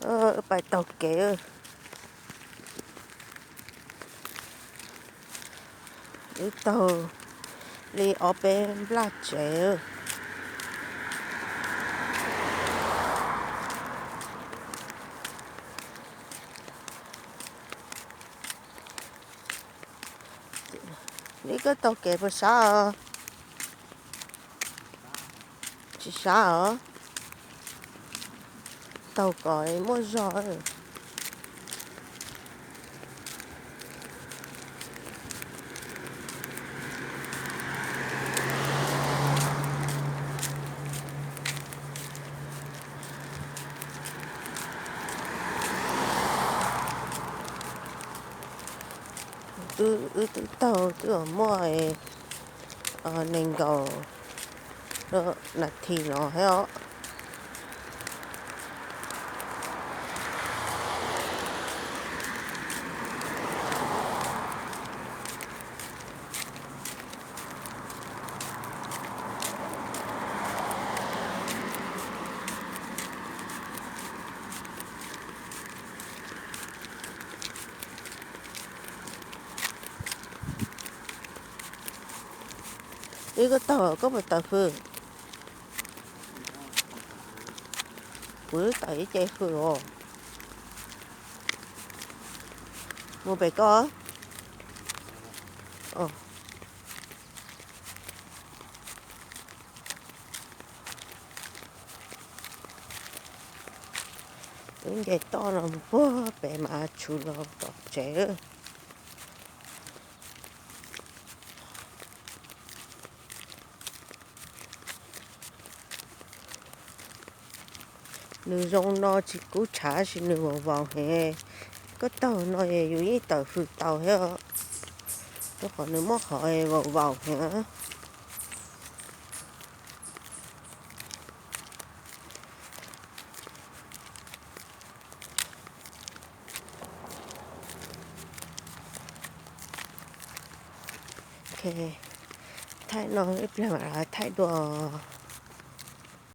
Pais taug kev, wb taug li ob peb nplaj tsev. Li koj taug kev puas sab os? Tsis sab os. Taug kom muaj zog. Wb twb taug twb muaj nees nkaum nas this no thiab os. Wb koj taug koj puas tawm fwj? Kuv twb tawm ib ce fwj os. Mus pem koj. Wb nce toj no mus puag pem mas tshwm los tom tsev. Nws zoo no tsis kub tshav sis nws vaus vaus heev. Koj taug no yus yeej tawm fwj tau thiab, rau qhov nws muab hov vaus vaus heev. Thaij no ib pliag mam thaij dua.